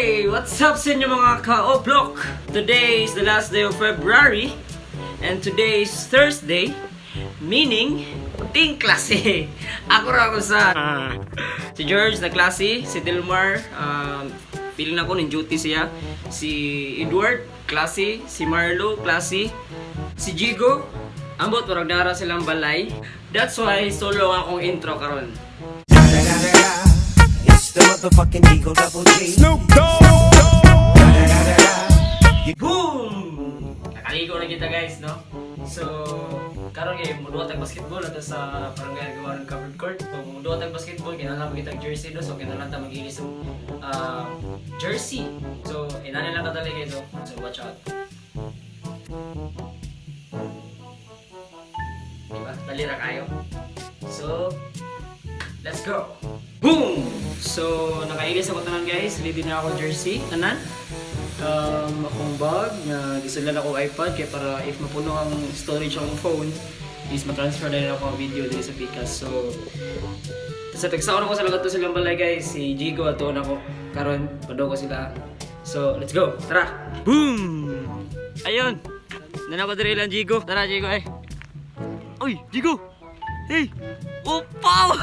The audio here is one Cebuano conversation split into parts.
Hey! What's up sa inyo, mga ka-Oblok? Today is the last day of February and today is Thursday, meaning ting klase. Ako ra ako sa si George na klase, si Dilmar feeling nako ning duty siya, si Edward klase, si Marlo klase, si Jigo ambot parang nara silang balay. That's why solo ang akong intro karon. It's the motherfucking Eagle Double G. Snoop Dogg. Boom! Nakaligo na kita, guys, no? So, karon kay muduhat ang basketball ato sa barangay Gawaran covered court. So, muduhat ang basketball, kinahanglan pa kitag jersey do. So, kinahanglan ta mag-ilis og jersey. So, inani lang kadali guys, oh. So, watch out. Diba? Dali ra kayo. So, let's go! Boom! So, nakailis ako tanan, guys. Ready na ako jersey. Tanan. Akong bag na gisulan ako iPad kaya para if mapuno ang storage akong phone is matransfer na rin ako ang video diri sa Pikas. So, sa tagsaon ako sa lagat to silang balay, guys. Si Jigo ato na ko. Karon, pado ko sila. So, let's go. Tara! Boom! Ayun! Nana ko diri lang Jigo. Tara, Jigo eh. Uy, Jigo! Hey! Upaw!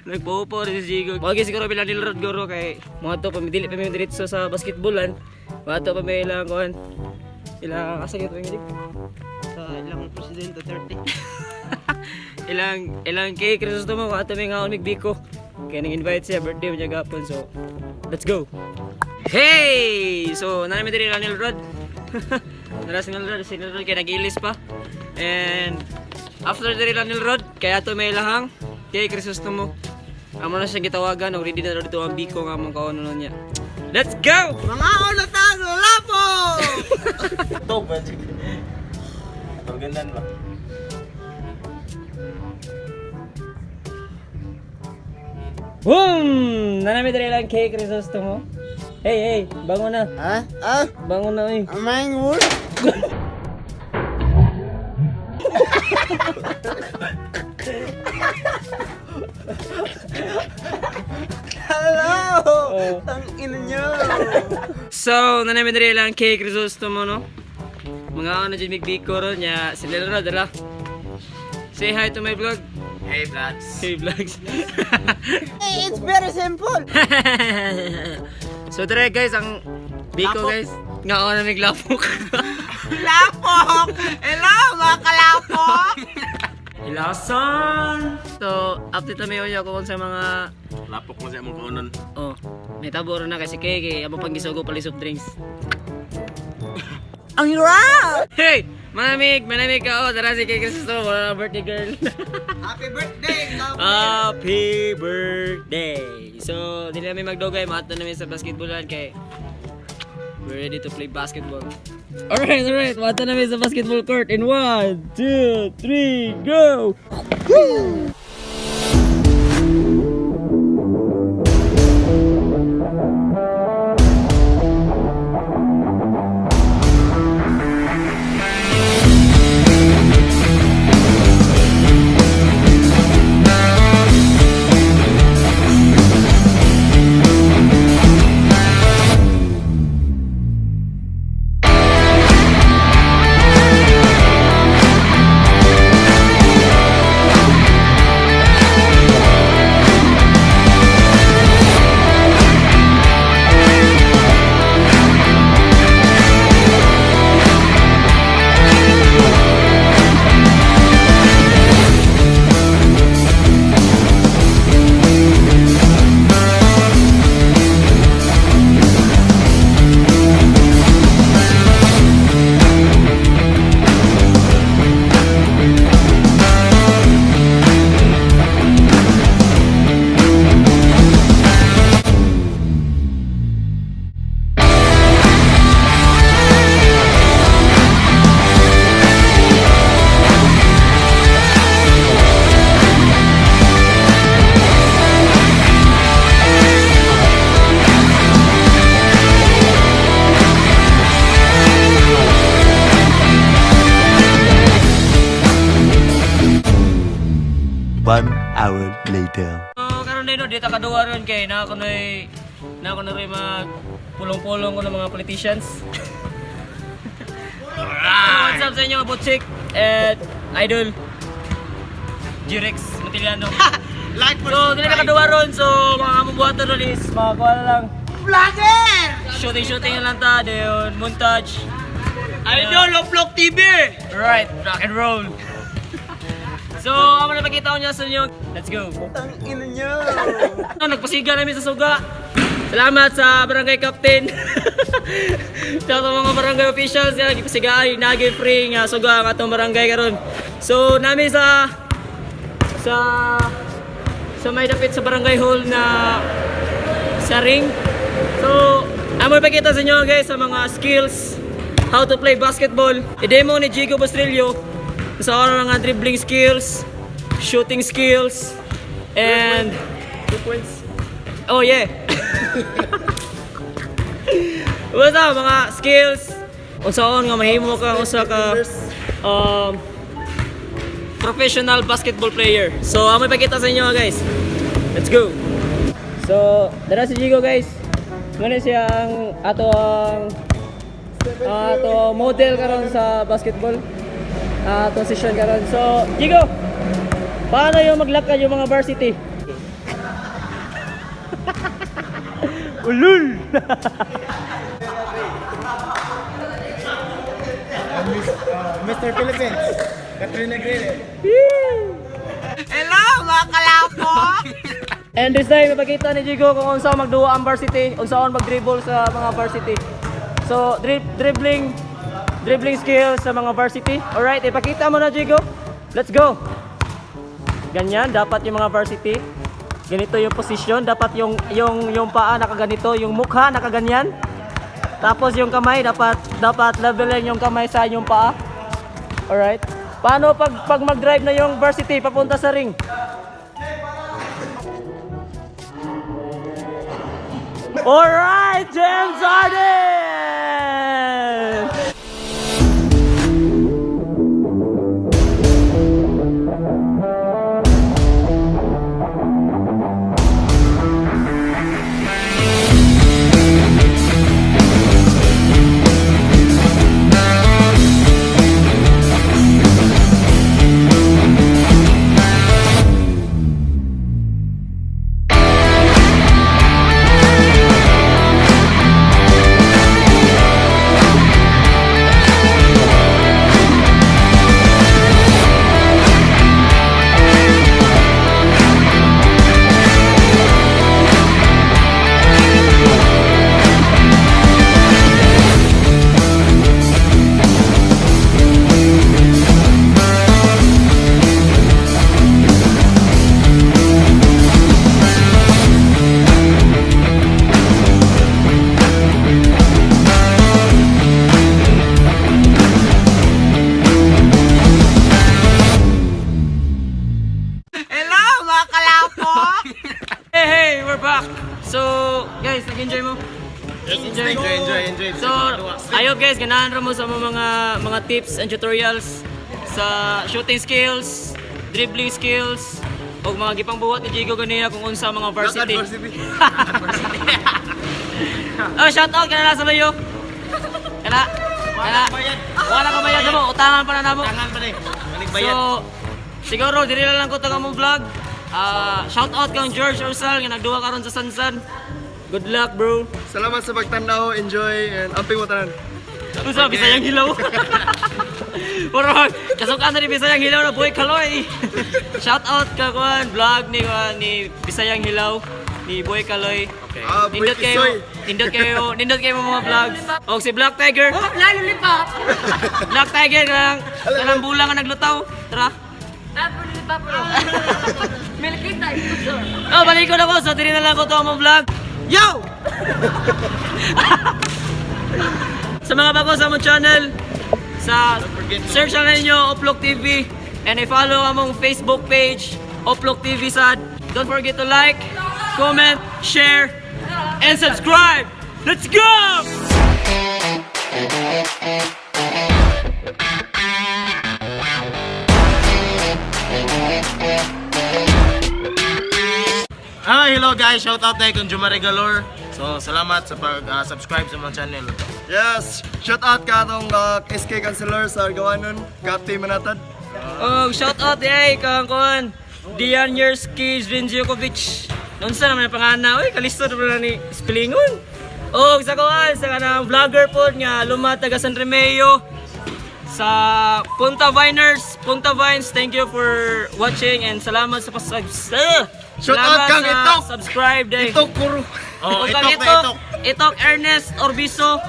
Nagpupo rin si Jigo. Bagay siguro bilang nilrod guro kay mga to pamidili pa may diretso sa basketballan. Mga to pa may ilang kuan. Ilang asa gyud yung Sa ilang presidente 30. Ilang ilang kay Crisostomo ato may ngaon mig biko. Kaya nang invite siya birthday niya gapon, so let's go. Hey! So nana mi diri lang nilrod. Nara si Nilrod kay nagilis pa. And after diri lang nilrod kay ato may ilahang kay Crisostomo. Amo na siya gitawagan og ready na daw dito ang biko nga among kaonon niya. Let's go! Mga ulatang lapo! Tog man jud. Organan ba? Boom! Nanami diri lang kay Crisostomo. Hey, hey, bangon na. Ha? Ah? Bangon na oy. Amang wood? Hello! Oh. Tang ina nyo! So, nanami diri lang kay Crisostomo, no? Mga ano dyan migbiko ron niya, si Lil Rod, ala. Say hi to my vlog. Hey, vlogs. Hey, vlogs. Hey, it's very simple! So, tara guys, ang biko Lapok. guys. Nga ako na miglapok. Lapok! Hello, mga kalapok! Ilasan! So, update na mayo ako kung sa mga Lapok mo siya mong kaunon. Oh, may tabo ron na kasi kay kay amo pang gisugo pala soft drinks. Ang hirap! Hey! Manamig! Manamig ka! Oh, tara si kay Crisostomo, wala na birthday girl. Happy birthday! Happy birthday! So, dili namin magdugay, maato namin sa basketballan kay we're ready to play basketball. Alright, maato namin sa basketball court in 1, 2, 3, go! 1 hour later. So, karon na, dito kaduwa ron kay na kunoy Na ako na rin mag pulong-pulong ko ng mga politicians. What's up sa inyo, Butchik and Idol G-Rex Matiliano. Like for So, dili ka kaduwa ron. So, mga mabuhatan ron is mga kuha na lang. Vlogger! Shooting-shooting na lang ta, dayon montage. Idol of Vlog TV! Right, rock and roll. So, amo na pakita ko niya sa inyo. Let's go. Ang ina niyo! Ano, nagpasiga namin sa suga. Salamat sa barangay captain. Sa atong mga barangay officials nga gipasigaan nagi free nga suga ang atong barangay karon. So nami sa may dapit sa barangay hall na sa ring. So, amo ipakita sa inyo guys sa mga skills how to play basketball. I-demo ni Jigo Bastrillo sa mga dribbling skills, shooting skills, and 2 points. Oh yeah. Basta mga skills unsaon nga mahimo ka usa ka professional basketball player. So amo ipakita sa inyo guys. Let's go. So, dara si Jigo guys. Ngano siya ang ato ang ato model karon sa basketball. Ato session karon. So, Jigo, paano yung maglakad yung mga varsity? Ulul! Mr. Philippines. Katrina Grille. Hello mga kalapok! And this time, ipakita ni Jigo kung unsa magduwa ang varsity, unsaon mag-dribble sa mga varsity. So, dribbling dribbling skills sa mga varsity. Alright, ipakita mo na Jigo. Let's go. Ganyan dapat yung mga varsity. Ganito yung position, dapat yung paa nakaganito, yung mukha nakaganyan. Tapos yung kamay dapat dapat levelin yung kamay sa yung paa. Alright. Paano pag mag-drive na yung varsity papunta sa ring? Alright, James Harden! Hello mga kalapok! Hey, hey, we're back! So, guys, nag-enjoy mo? Enjoy, Enjoy, enjoy, enjoy. So, ayo guys, ganahan ra mo sa mga tips and tutorials sa shooting skills, dribbling skills, ug mga gipangbuhat ni Jigo ganiya kung unsa mga varsity. Oh, shout out kana sa layo. Kana. Kana. Wala ka bayad mo, utangan pa na namo. Tangan pa ni. Manig bayad. So, siguro diri na lang ko taga mo vlog. Ah, shout out kang George Ursal nga nagduwa karon sa Sansan. Good luck, bro. Salamat sa pagtanaw, enjoy, and amping mo tanan. Unsa Bisayang hilaw. Murag kasukan na ni Bisayang hilaw na boy Kaloy. Shout out ka kuan vlog ni kuan ni Bisayang hilaw ni Boy Kaloy. Okay. Ah, Boy Nindot kayo, Kisoy. nindot kayo, nindot kayo mga vlogs. Og si Black Tiger. Oh, lalo lipa! Black Tiger kanang kanang bulang nga naglutaw. Tara. Milkita, ito. Oh, balik ko na ko. So, diri na lang ko to ang vlog. Yo! Sa mga bago sa among channel, sa search lang ninyo Oplok TV and i-follow among Facebook page Oplok TV sad. Don't forget to like, comment, share, and subscribe. Let's go! Ah, hello guys, shout out tayo kang Jumare Galore. So, salamat sa pag-subscribe sa mga channel. Yes, shout out ka atong SK Counselor sa Argawanon, Captain Manatad. Oh, shout out eh kang kuan. Dian Yerski Zrinjokovic. Unsa naman ang pangana? Uy, kalisto naman na ni spellingon. Oh, sa kuan sa kanang vlogger pod nga luma taga San Remeo sa Punta Viners, Punta Vines, thank you for watching and salamat sa pas Shout out salamat kang sa Itok! Subscribe day. Ito kuro. Oh, O kang itok na Itok, itok. Itok Ernest Orbiso,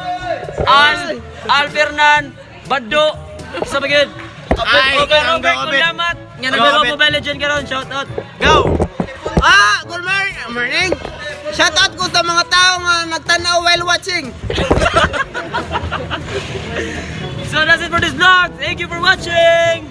Al Al Fernan, Baddo, sa bagid. Ay, O kay ang Robert Gobet. Kundamat, nga Ang naglaro Gobet. Mobile Legend karon, shout out. Go! Ah, good morning. Morning. Shout out ko sa mga tao nga nagtanaw while watching. So that's it for this vlog. Thank you for watching.